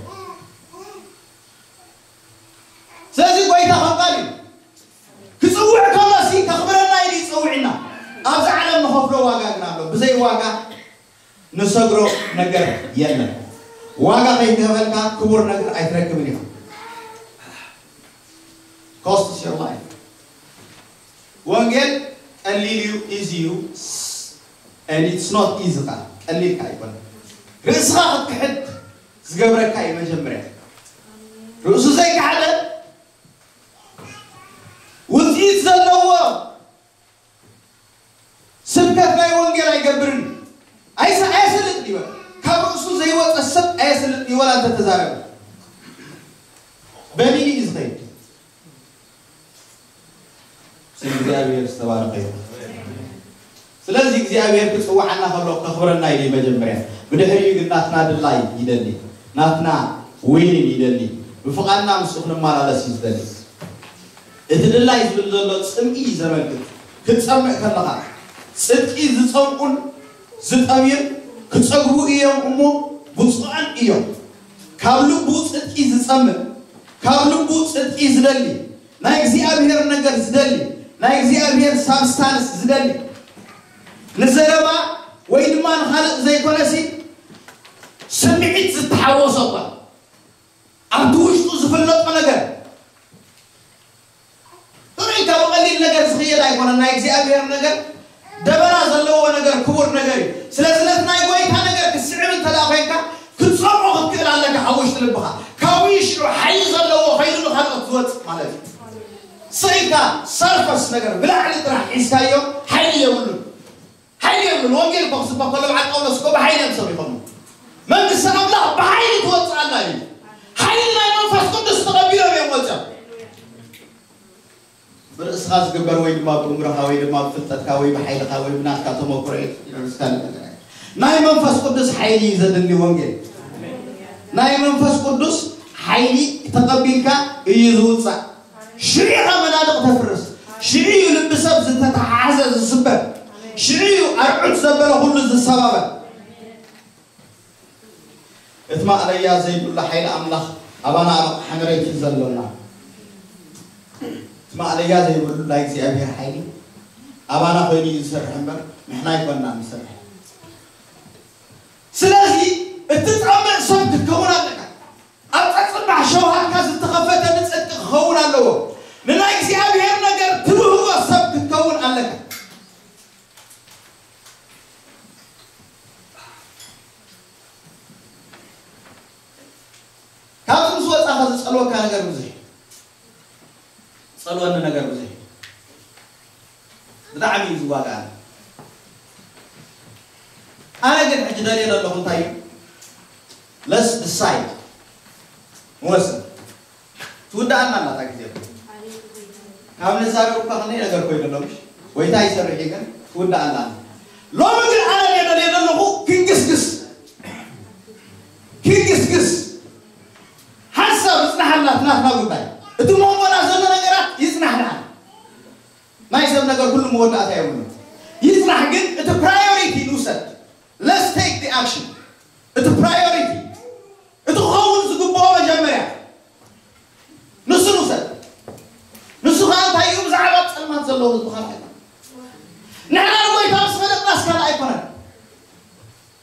ስለዚ ጎይታ ከም ቃል እዩ ክፅውዕ ከሎ ሲ ከኽብረና ኢሉ ይፅውዕና። ኣብዚ ዓለም ንኸፍሎ ዋጋ ግን ኣሎ። ብዘይ ዋጋ ንሰግሮ ነገር የለን። ዋጋ ከይተኸፈልካ ክቡር ነገር ኣይትረክብን ኢኻ። Costs your life። ወንጌል ቀሊል እዩ፣ ኢዚ እዩ። And it's not easy ካ ቀሊል ካ ኣይኮነ። ርእስኻ ክትክሕድ ዝገብረካ እዩ መጀመርያ። ርእሱ ዘይከሓደ ውፅኢት ዘለዎ ስብከት ናይ ወንጌል ኣይገብርን። ኣይሰ ኣየስልጥ ይበል። ካብ ርእሱ ዘይወፀ ሰብ ኣየስልጥ ይበል። ኣንተ ተዛረበ በሊኒ እዩ ዝኸይድ። ስም እግዚኣብሔር ዝተባረኸ ይኹን። ስለዚ እግዚኣብሔር ክፅውዓና ከሎ ከኽብረና ኢሉ መጀመርያ፣ ብድሕሪኡ ግን ናትና ድላይ ይደሊ፣ ናትና ወይንን ይደሊ፣ ብፍቓድና ምስኡ ክንመላለስ እዩ ዝደሊ። እቲ ድላይ ዝብል ዘሎ ፅምኢ እዩ ዘመልክት። ክትፀምእ ከለኻ ፅድቂ ዝፀምኡን ዝጠምዩን ክፀግቡ እዮም እሞ ብፁዓን እዮም። ካብ ልቡ ፅድቂ ዝፀምእ፣ ካብ ልቡ ፅድቂ ዝደሊ፣ ናይ እግዚኣብሔር ነገር ዝደሊ፣ ናይ እግዚኣብሔር ሳብስታንስ ዝደሊ፣ ንዘረባ ወይ ድማ ንኻልእ ዘይኮነሲ ስምዒት ዝተሓወሶ እኳ ኣብቲ ውሽጡ ዝፍለጦ ነገር ርኢካ ብቐሊል ነገር ዝኽየድ ኣይኮነን። ናይ እግዚኣብሔር ነገር ደበና ዘለዎ ነገር ክቡር ነገር እዩ። ስለዚ ነቲ ናይ ጎይታ ነገር ክትስዕብ እንተ ደኣ ኮይንካ ክትጸምዖ ክትክእል ኣለካ። ካብ ውሽጢ ልብኻ ካብኡ ሽዑ ሓይሊ ዘለዎ ከይዱ ንኻልኦት ዝወፅእ ማለት እዩ። ስኢካ ሰርፈስ ነገር ብላዕሊ ጥራሕ ሒዝካዮ ሓይሊ የብሉን። ሓይሊ የብሉን። ወንጌል እኮ ክስበክ ከሎ በዓል ጳውሎስ እኮ ብሓይሊ እዮም ሰቢኾም። መንግስቲ ኣምላኽ ብሓይሊ ትወፅእ ኣላ እዩ። ሓይሊ ናይ መንፈስ ቅዱስ ተቐቢሎም እዮም ወፅኦም። ብርእስኻ ዝግበር ወይ ድማ ብእምሮኻ ወይ ድማ ብፍልጠትካ ወይ ብሓይልኻ ወይ ብናትካ ተመክሮ እዩ ዝካል ነገር ኣይ ናይ መንፈስ ቅዱስ ሓይሊ እዩ ዘድሊ ወንጌል። ናይ መንፈስ ቅዱስ ሓይሊ ተቐቢልካ እዩ ዝውፃእ። ሽዑ ኢኻ መናድቕ ተፍርስ። ሽዑ እዩ ልቢ ሰብ ዝተተሓሓዘ ዝስበር። ሽዑ እዩ ኣርዑት ዘበለ ኩሉ ዝሰባበር። እቲ ማእለያ ዘይብሉ ሓይሊ ኣምላኽ ኣባና ኣብ ኣቕሓ መሬት እዩ ዘሎና። እቲ ማእለያ ዘይብሉ ናይ እግዚኣብሔር ሓይሊ ኣባና ኮይኑ እዩ ዝሰርሕ እምበር ንሕና ኣይኮንና ንሰርሕ። ስለዚ እትጠምዕ ሰብ ክትከውን ኣለካ። ኣብ ጸጽባሕ ሸውሃትካ ዝተኸፈተ ንጽድቂ ክኸውን ኣለዎ። ንናይ እግዚኣብሔር ነገር ትብህጎ ሰብ ክትከውን ኣለካ። ካብዚ ምስ ወጻኻ ዝጸልወካ ነገር ብዙሕ እዩ። ዝጸልወኒ ነገር ብዙሕ እዩ። ብጣዕሚ እዩ ዝዋጋኣኒ። ኣነ ግን ሕጂ ደልየ ዘለኹ እንታይ እዩ? Let's decide። ንወስን። ትውዳኣና ኣላ እታ ግዜ። ካብ ንዛረብ እኳ ክንደይ ነገር ኮይኑ ኣሎ ምሽ? ጎይታ ይሰርሕ እዩ ግን ትውዳኣና ኣላ። ሎሚ ግን ኣነ ደልየ ዘለኹ ክንግስግስ። ክንግስግስ። ሓንሳብ ይጽናሓልና እቲ ናትና ጉዳይ። እቲ መንጎና ዘሎ ነገራት ይጽናሕ ደሓን። ናይ ሰብ ነገር ኩሉ መወዳእታ የብሉን። ይጽናሕ ግን እቲ ፕራዮሪቲ ንውሰድ። Let's take the action። እቲ ፕራዮሪቲ። እቲ ክኸውን ዝግብኦ መጀመርያ። ንሱ ንውሰድ። ንሱ ኸኣ እንታይ እዩ ብዛዕባ ጸልማት ዘለዎ ህዝቢ ካልኣይ። ንሕና ንጎይታ ምስ ፈለጥናስ ካልኣይ ኣይኮነን።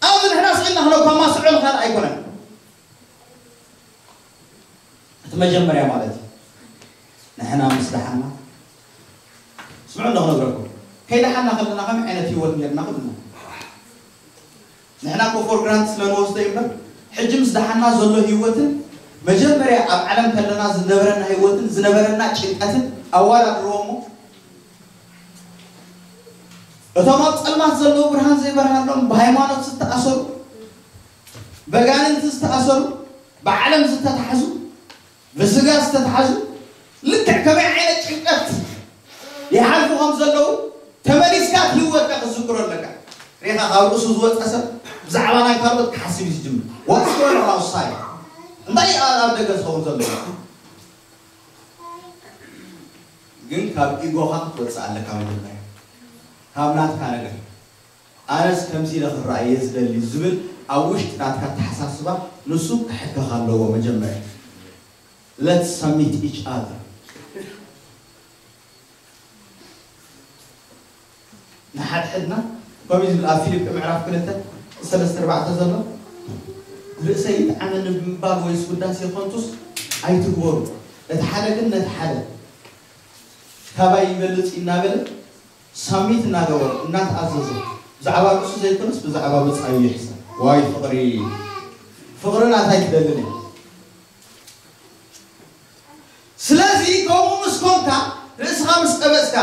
ኣብዚ ንሕና ስኢልና ክነውካ ማስዖ ካልኣይ ኣይኮነን። እቲ መጀመርያ ማለት እዩ። ንሕና ምስ ደሓና፣ ስምዑ እንዶ ክነግረኩም። ከይደሓና ከለና ከመይ ዓይነት ህይወት ኔርና ኩልና? ንሕና እኮ ፎር ግራንት ስለ ንወስዶ እዩ እምበር፣ ሕጂ ምስ ደሓና ዘሎ ህይወትን መጀመርያ ኣብ ዓለም ከለና ዝነበረና ህይወትን ዝነበረና ጭንቀትን ኣወዳድርዎ እሞ፣ እቶም ኣብ ጸልማት ዘለዉ ብርሃን ዘይበርሃሎም፣ ብሃይማኖት ዝተኣሰሩ፣ በጋንንቲ ዝተኣሰሩ፣ ብዓለም ዝተታሕዙ፣ ብስጋ ዝተታሕዙ፣ ልክዕ ከመይ ዓይነት ጭንቀት ይሓልፉ ከም ዘለዉ ተመሊስካ እቲ ህይወትካ ክትዝክሮ ኣለካ። ሪኻ ካብ ርእሱ ዝወፀ ሰብ ብዛዕባ ናይ ካልኦት ክሓስብ እዩ ዝጅምር። What's going on outside? እንታይ እዩ ኣብ ደገ ዝኸውን ዘሎ? ግን ካብ ኢጎኻ ክትወፅእ ኣለካ። መጀመርያ ካብ ናትካ ነገር፣ ኣነስ ከምዚ ኢለ ክረኣየ ዝደሊ ዝብል ኣብ ውሽጢ ናትካ ኣተሓሳስባ ንሱ ክሕከኽ ኣለዎ። መጀመርያ let's submit each other። ንሓድሕድና ከምኡ ዝብል ኣብ ፊልጵ ምዕራፍ ክልተ ሰለስተ ኣርባዕተ ዘሎ፣ ርእሰይ ይጥዓመኒ ብምባል ወይስ ውዳሴ ከንቱስ ኣይትግበሩ፣ እቲ ሓደ ግን ነቲ ሓደ ካባይ ይበልጽ እናበለ ሳሚት እናገበሩ እናተኣዘዙ፣ ብዛዕባ ርእሱ ዘይኮነስ ብዛዕባ ብጻዩ ይሕሰብ። ዋይ ፍቕሪ! ፍቕሪ ናታይ ክደልን እየ። ስለዚ ከምኡ ምስ ኮንካ፣ ርእስኻ ምስ ቀበጽካ፣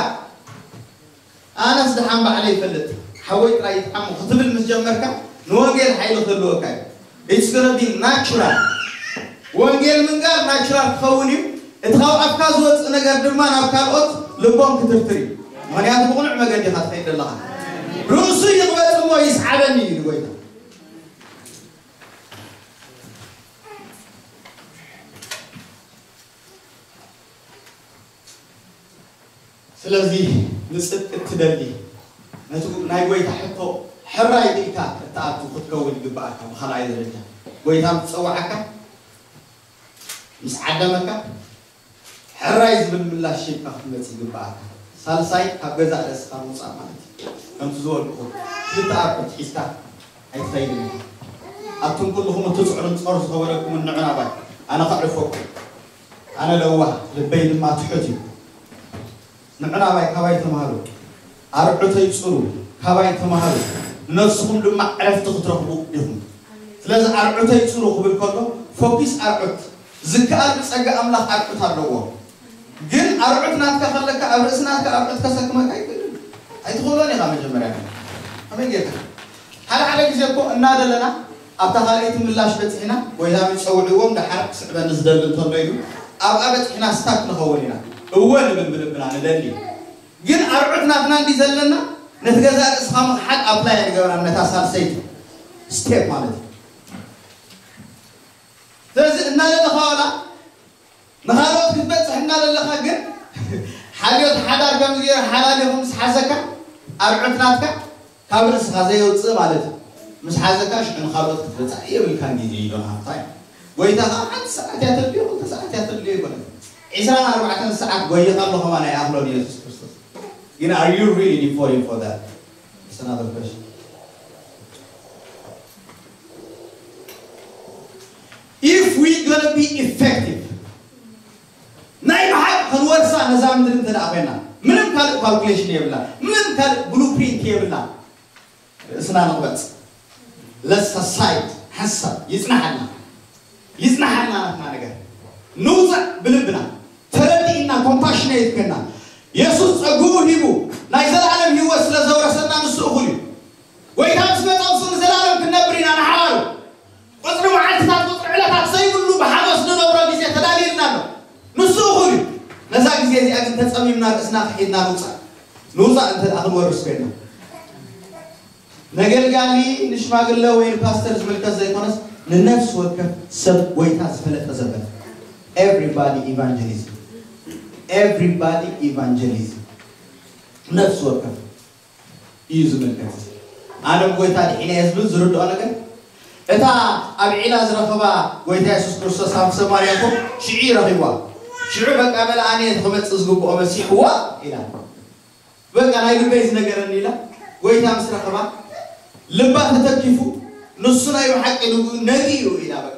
ኣነስ ደሓን ባዕለይ ይፈልጥ፣ ሓወይ ጥራይ ይጥዓሞ ክትብል ምስ ጀመርካ፣ ንወንጌል ሓይሊ ክህልወካ እዩ። It's gonna be natural። ወንጌል ምንጋር ናቹራል ክኸውን እዩ። እቲ ካብ ኣፍካ ዝወፅእ ነገር ድማ ናብ ካልኦት ልቦም ክትርትር እዩ። ምኽንያቱ ብቕኑዕ መገዲ ኢኻ ትኸይድ ዘለኻ። ርእሱ ይቕበጽ እሞ ይስዓበኒ እዩ ንጎይታ። ስለዚ ንጽድቂ እትደሊ፣ ነቲ ናይ ጎይታ ሕቶ ሕራይ ኢልካ እትኣቱ ክትከውን ይግብኣካ። ብኻልኣይ ደረጃ፣ ጎይታ ምስ ጸውዓካ፣ ምስ ዓደመካ፣ ሕራይ ዝብል ምላሽ ሂብካ ክትመጽእ ይግብኣካ። ሳልሳይ፣ ካብ ገዛእ ርእስኻ ምውጻእ ማለት እዩ። ከምቲ ዝበልኩኹም፣ ክልተ ኣርዑት ሒዝካ ኣይትኸይድን ኢኻ። ኣቱም ኩልኹም እትጽዕሩን ጾር ዝኸበደኩምን ንዑ ናባይ፣ ኣነ ከዕርፈኩም። ኣነ ለዋህ፣ ልበይ ድማ ትሑት እዩ። ንዑ ናባይ፣ ካባይ ተማሃሩ። ኣርዑተይ ጽሩ፣ ካባይ ተማሃሩ፣ ንነፍስኹም ድማ ዕረፍቲ ክትረኽቡ ኢኹም። ስለዚ ኣርዑተይ ጽሩ ክብል ከሎ፣ ፎኪስ ኣርዑት፣ ዝከኣል ብጸጋ ኣምላኽ ኣርዑት ኣለዎ። ግን ኣርዑት ናትካ ከለካ፣ ኣብ ርእሲ ናትካ ኣርዑት ከሰክመካ ኣይክእልን። ኣይትኽእሎን ኢኻ መጀመርያ። ከመይ ጌርካ? ሓደ ሓደ ግዜ እኮ እናደለና ኣብታ ካልኣይቲ ምላሽ በጺሕና፣ ጎይታ ይጸውዕዎም፣ ደሓር ክስዕበኒ ዝደሊ እንተሎ ኢሉ፣ ኣብኣ በጺሕና ስታክ ንኸውን ኢና። እወ ንብል ብልብና ንደሊ። ግን ኣርዑት ናትና እንዲ ዘለና፣ ነቲ ገዛእ ርእስኻ ምኽሓድ ኣፕላይ ኣይንገብራን፣ ነታ ሳልሰይቲ ስቴፕ ማለት እዩ። ስለዚ እናደለኻ ዋላ ንኻልኦት ክትበጽሕ እናደለኻ ግን፣ ሓልዮት ሓዳር ከምዚ ገይሩ ሓላሊኹ ምስ ሓዘካ፣ ኣርዑት ናትካ ካብ ርእስኻ ዘየውጽእ ማለት እዩ። ምስ ሓዘካ ሽዑ ንኻልኦት ክትበጽሕ የብልካን ግዜ ኢሉ ሃብታይ። ጎይታ ኸዓ ሓንቲ ሰዓት እያ ተድልዮ፣ ክልተ ሰዓት እያ ተድልዮ ኣይኮነን። ዒስራን ኣርባዕተን ሰዓት ጎይኻ ኣሎ ከማን ኣይኣኽሎን ኢየሱስ ክርስቶስ። ግን are you really falling for that? It's another question. If we gonna be effective፣ ናይ ብሓቂ ክንወርሳ ነዛ ምድሪ እንተ ደኣ ኮይና፣ ምንም ካልእ ካልኩሌሽን የብላ፣ ምንም ካልእ ብሉፕሪንት የብላ። ርእስና ንቕበጽ። ለሰሳይት ሓሳብ ይጽናሓልና፣ ይጽናሓልና ናትና ነገር። ንውጻእ ብልብና ተረዲእና፣ ኮምፓሽኔት ኮይና፣ የሱስ ጸግኡ ሂቡ ናይ ዘላለም ህይወት ስለ ዘውረሰና ንሱ እኹል እዩ። ጎይታ ምስ መጻ ምስ ንዘላለም ክንነብር ኢና ንሓባሩ። ቁጽሪ መዓልትታት፣ ቁጽሪ ዕለታት ዘይብሉ ብሓጎስ ንነብሮ ግዜ ተዳልዩልና ኣሎ። ንሱ እኹል እዩ። ነዛ ግዜ እዚኣ ግን ተጸሚምና ርእስና ክሒድና ንውጻእ። ንውጻእ እንተ ደኣ ክንወርስ ኮይና። ነገልጋሊ፣ ንሽማግለ ወይ ንፓስተር ዝምልከት ዘይኮነስ፣ ንነፍሲ ወከፍ ሰብ ጎይታ ዝፈለጠ ዘበለ። Everybody evangelism። Everybody evangelism። ነፍሲ ወከፍ እዩ ዝምልከት። ኣነ ብጎይታ ድሒነ እየ ዝብል ዝርድኦ ነገር፣ እታ ኣብ ዒላ ዝረኸባ ጎይታ የሱስ ክርስቶስ ኣብ ሰማርያ እኮ ሽዑ እዩ ረኺብዋ። ሽዑ በቃ መልኣኒ እቲ ክመጽእ ዝግብኦ መሲሕዋ ኢላ። በቃ ናይ ልበይ ዝነገረኒ ኢላ ጎይታ ምስ ረኸባ ልባ ተተኪፉ ንሱ ናይ ብሓቂ ንጉ-፣ ነቢ እዩ ኢላ በቃ።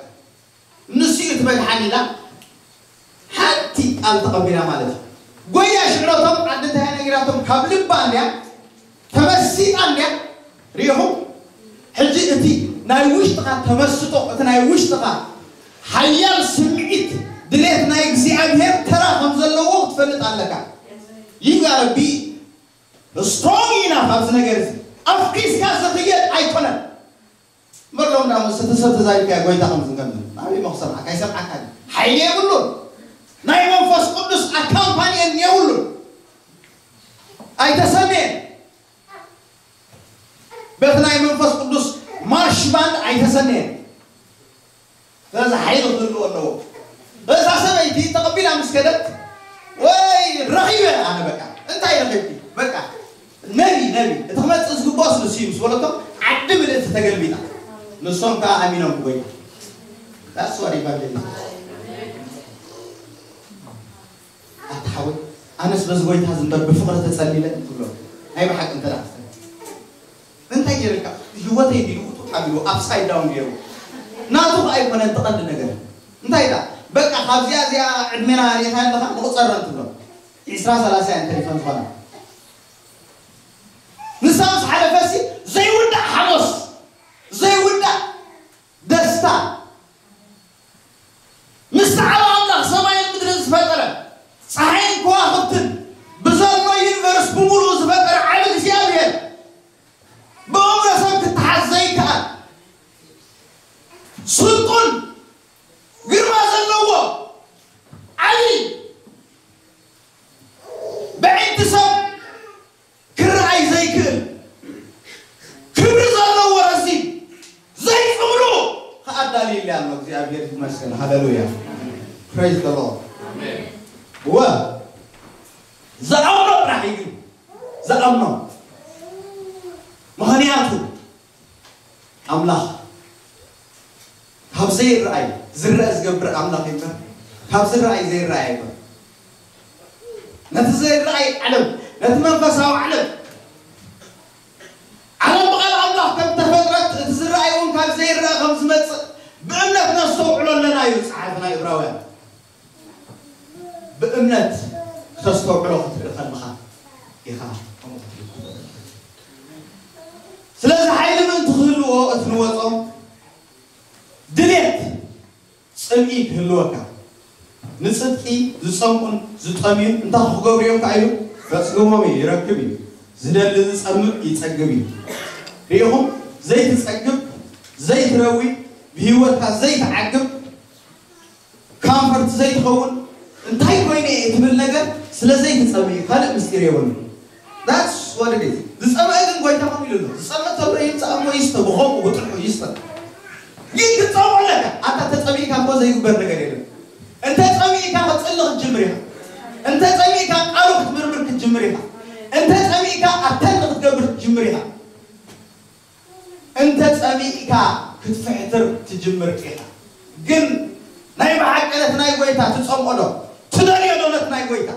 ንሱ እዩ እቲ መድሓኒ ኢላ ሓንቲ ቃል ተቐቢላ ማለት እዩ። ጎያ ሽዕሮ እቶም ዓዲ እንታይ ነጊራቶም ካብ ልባ እንድያ ተመሲጣ እንድያ ሪኢኹም። ሕጂ እቲ ናይ ውሽጥኻ ተመስጦ፣ እቲ ናይ ውሽጥኻ ሓያል ስምዒት ድሌት ናይ እግዚኣብሔር ተራ ከም ዘለዎ ክትፈልጥ ኣለካ። You gotta be strong enough ኣብዚ ነገር እዚ። ኣፍቂስካ ዝኽየድ ኣይኮነን። እምበር ሎም ዳ ምስ እቲ ሰብ ተዛሪብካዮ ጎይታ ከም ዝገምት ናበይ እሞ ክሰምዓካ? ኣይሰምዓካን። ሓይሊ የብሉን። ናይ መንፈስ ቅዱስ ኣካምፓኒየን የብሉን። ኣይተሰነየን። በቲ ናይ መንፈስ ቅዱስ ማርሽ ባንድ ኣይተሰነየን። ስለዚ ሓይሊ ክህልዎ ኣለዎ። እዛ ሰበይቲ ተቐቢላ ምስ ከደት ወይ ረኺበ ኣነ በቃ እንታይ ረኺብኪ በቃ ነቢ ነቢ እቲ ክመፅእ ዝግብኦ ስልሲ እዩ ምስ በለቶ ዓዲ ምልእቲ ተገልቢጣ። ንሶም ከዓ ኣሚኖም ብጎይታ that's what evangelism ኣታ ሓወይ ኣነስ በዚ ጎይታ ዝንበር ብፍቕሪ ተጸሊለ ትብሎ ናይ ብሓቂ እንተ ደኣ እንታይ ገይርካ ህይወተይ ቢሉ ውጡ ኣቢሉ ኣፕሳይድ ዳውን ገይሩ ናቱ ከኣ ኣይኮነን እቲ ቀንዲ ነገር እንታይ ዳ በቃ ካብዚኣ እዚኣ ዕድሜና ሪኢኻ ኣለኻ ንቁፀረን ትብሎ ዒስራ ሰላሳ እየን ተሪፈን ዝኾና ንሳ ምስ ሓለፈሲ ዘይውዳእ ሓጎስ ዘይውዳእ ደስታ ምስቲ ዓብ ኣምላኽ ሰማይን ምድርን ዝፈጠረ፣ ጸሓይን ከዋኽብትን ብዘሎ ዩኒቨርስ ብምሉኡ ዝፈጠረ ዓብ እግዚኣብሔር፣ ብእምሮ ሰብ ክተሓዝ ዘይከኣል፣ ስልጡን ግርማ ዘለዎ ዓቢ፣ ብዕንቲ ሰብ ክረኣይ ዘይክእል ክብሪ ዘለዎ ረዚን ዘይፅምሉ ከኣዳልይልያ ኣሎ እግዚኣብሔር ይመስገን ሃሌሉያ praise the Lord ወ ዝኣምኖ ጥራሕ እዩ ግን ዝኣምኖ ምኽንያቱ ኣምላኽ ካብ ዘይረኣይ ዝረአ ዝገብር ኣምላኽ ይምበር ካብ ዝረኣይ ዘይረኣይ ይምበር ነቲ ዘይረኣይ ዓለም ነቲ መንፈሳዊ ዓለም ዓለም ብቓል ኣምላኽ ከም ተፈጥረት እቲ ዝረኣይ እውን ካብ ዘይረአ ከም ዝመፅእ ብእምነት ነስተውዕሎ ኣለና እዩ ፀሓፊ ናይ እብራውያን ብእምነት ክተስተውዕሎ ክትርኢ ከለኻ ኢኻ ከምኡ ክትርኢ ትኽእል። ስለዚ ሓይሊ ምእንቲ ክህልዎ እቲ ንወጾ ድሌት ጽምኢ ክህልወካ ንጽድቂ ዝጸምኡን ዝጠምዩን እንታይ ክገብሩ እዮም ከኣ ኢሉ ከጽግቦም እዩ ይረክብ እዩ ዝደሊ ዝጸምእ ይጸግብ እዩ ርኢኹም ዘይትጸግብ ዘይትረዊ ብህይወትካ ዘይትዓግብ ካንፈርት ዘይትኸውን እንታይ ኮይነ እየ ትብል ነገር ስለ ዘይትጸምእ እዩ ካልእ ምስጢር የብሉ that's what it is ዝጸመአ ግን ጎይታ ከም ኢሉ ኣሎ ዝጸመ ተሎ ይምጻእ እሞ ይስተ ብኸምኡ ብጥልሑ ይስተ ግን ክትጸምኦ ኣለካ ኣታ ተጸሚእካ እኮ ዘይግበር ነገር የለን እንተ ጸሚእካ ክትጽሊ ክትጅምር ኢኻ እንተ ጸሚእካ ቃሉ ክትምርምር ክትጅምር ኢኻ እንተ ጸሚእካ ኣተን ክትገብር ክትጅምር ኢኻ እንተ ጸሚእካ ክትፍሕትር ትጅምር ኢኻ። ግን ናይ ብሓቂ ነቲ ናይ ጐይታ ትጸምኦ ዶ? ትደልዮ ዶ ነቲ ናይ ጐይታ?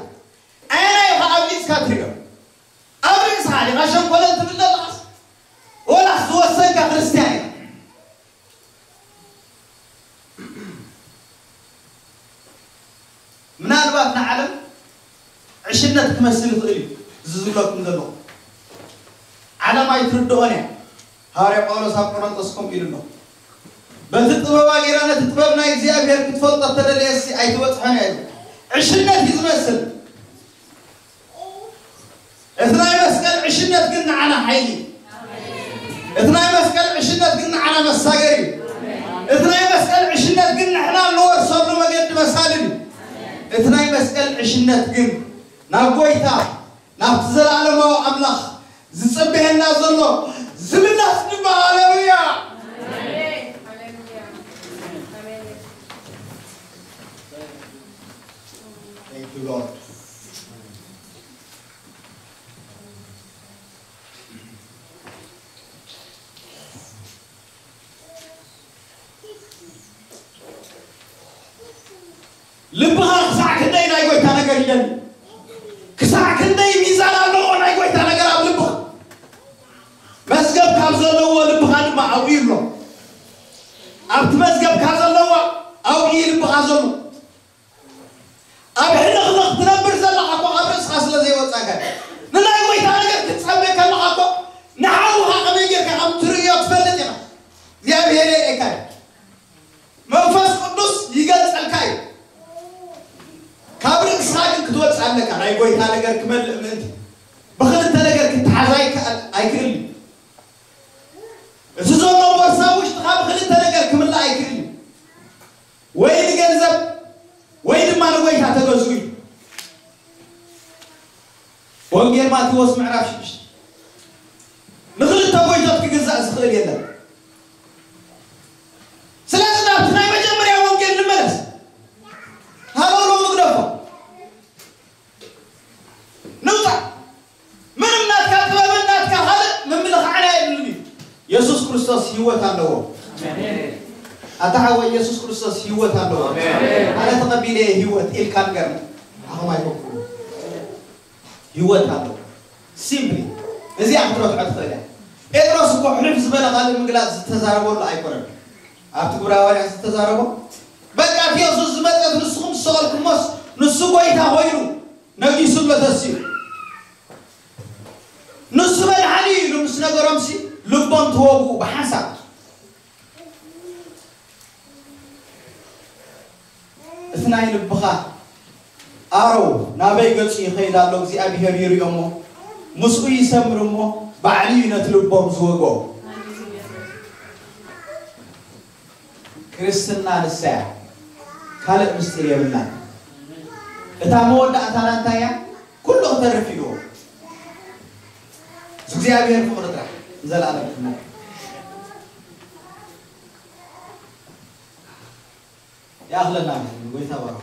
ኣየናይ ኢኻ ኣብሊጽካ ትሪኦ? ኣብ ርእስኻ ዲኻ ሸንኮለል ትብል ዘለኻስ? ወላስ ዝወሰንካ ክርስትያን ኢኻ? ምናልባት ንዓለም ዕሽነት ክመስል ይኽእል እዩ እዚ ዝብለኩም ዘለኹ ዓለም ኣይትርድኦን እያ ሃዋርያ ጳውሎስ ኣብ ቆሮንጦስ ከምኡ ኢሉ ኣሎ በቲ ጥበባ ጌራ ነቲ ጥበብ ናይ እግዚኣብሔር ክትፈልጦ ተደለየሲ ኣይትበፅሖን እያ ዕሽነት እዩ ዝመስል እቲ ናይ መስቀል ዕሽነት ግን ንዓና ሓይሊ እዩ። እቲ ናይ መስቀል ዕሽነት ግን ንዓና መሳገሪ እዩ። እቲ ናይ መስቀል ዕሽነት ግን ንሕና እንወርሰሉ መገዲ መሳልል እዩ። እቲ ናይ መስቀል ዕሽነት ግን ናብ ጎይታ ናብቲ ዘለዓለማዊ ኣምላኽ ዝጽበየና ዘሎ ዝምለስ ንባ ሃሌሉያ። Thank you, Lord. ልብኻ ክሳዕ ክንደይ ናይ ጎይታ ነገር ይደሊ ክሳዕ ክንደይ ሚዛን ኣለዎ ናይ ጎይታ ነገር ኣብ ልብኻ መዝገብ ካብ ዘለዎ ልብኻ ድማ ኣብኡ ኣሎ ኣብቲ መዝገብ ካብ ዘለዎ ኣብኡ ልብኻ ዘሎ ኣብ ሕልኽልኽ ትነብር ዘለኻ እኮ ካብ ርእስኻ ስለ ዘይወፃእካ ንናይ ጎይታ ነገር ክትፀበ ከለኻ እኮ ንሓውኻ ከመይ ጌርካ ከም ትርእዮ ትፈልጥ ኢኻ እግዚኣብሔር የርእየካ እዩ መንፈስ ቅዱስ ይገልፀልካ እዩ ክትወፅእ ኣለካ። ናይ ጎይታ ነገር ክመልእ ምእንቲ ብክልተ ነገር ክተሓዝ ኣይክእል ኣይክእል እዩ። እቲ ዘሎ ቦርሳ ውሽጥኻ ብክልተ ነገር ክምላእ ኣይክእል እዩ። ወይ ንገንዘብ ወይ ድማ ንጎይታ ተገዙ እዩ። ወንጌል ማቴዎስ ምዕራፍ ሽዱሽተ ንክልተ ጎይቶት ክግዛእ ዝኽእል የለን። ስለዚ ናብቲ ናይ መጀመርያ ወንጌል ንመለስ። ሃለውለው ንግደፎ። ንውፃእ። ምንም ናትካ ጥበብን ናትካ ካልእ ምምልኻዕና የብሉን እዩ። የሱስ ክርስቶስ ህይወት ኣለዎ። ኣታ ሓወይ፣ የሱስ ክርስቶስ ህይወት ኣለዎ። ኣነ ተቐቢለ እየ ህይወት ኢልካ ንገርኒ። ኣኹም ኣይኮንኩም። ህይወት ኣለዎ። ሲምፕሊ እዚኣ ክትረትዖ ትኽእል እያ። ጴጥሮስ እኮ ሕልፍ ዝበለ ካልእ ምግላፅ ዝተዛረበሉ ኣይኮነን። ኣብቲ ግብረ ሃዋርያ ዝተዛረቦ በቃ እቲ የሱስ ዝመፀት ንስኹም ዝሰቐልኩሞስ ንሱ ጎይታ ኮይኑ ነጊሱ ኣሎ ተሲኡ ንሱ መድሓኒ እዩ ኢሉ ምስ ነገሮምሲ ልቦም ተወግኡ ብሓንሳብ። እቲ ናይ ልብኻ ኣረው ናበይ ገጹ ይኸይድ ኣሎ እግዚኣብሄር ይሪኦ እሞ ምስኡ ይሰምር እሞ ባዕሉ እዩ ነቲ ልቦም ዝወግኦ። ክርስትና ንሳ እያ። ካልእ ምስጢር የብላን። እታ መወዳእታና እንታይ እያ? ኩሉ ክተርፍ ኢልዎ። እግዚኣብሔር ፍቕሪ ጥራሕ ንዘለኣለም ክነብር። ይኣኽለና። ጎይታ ባርኹ።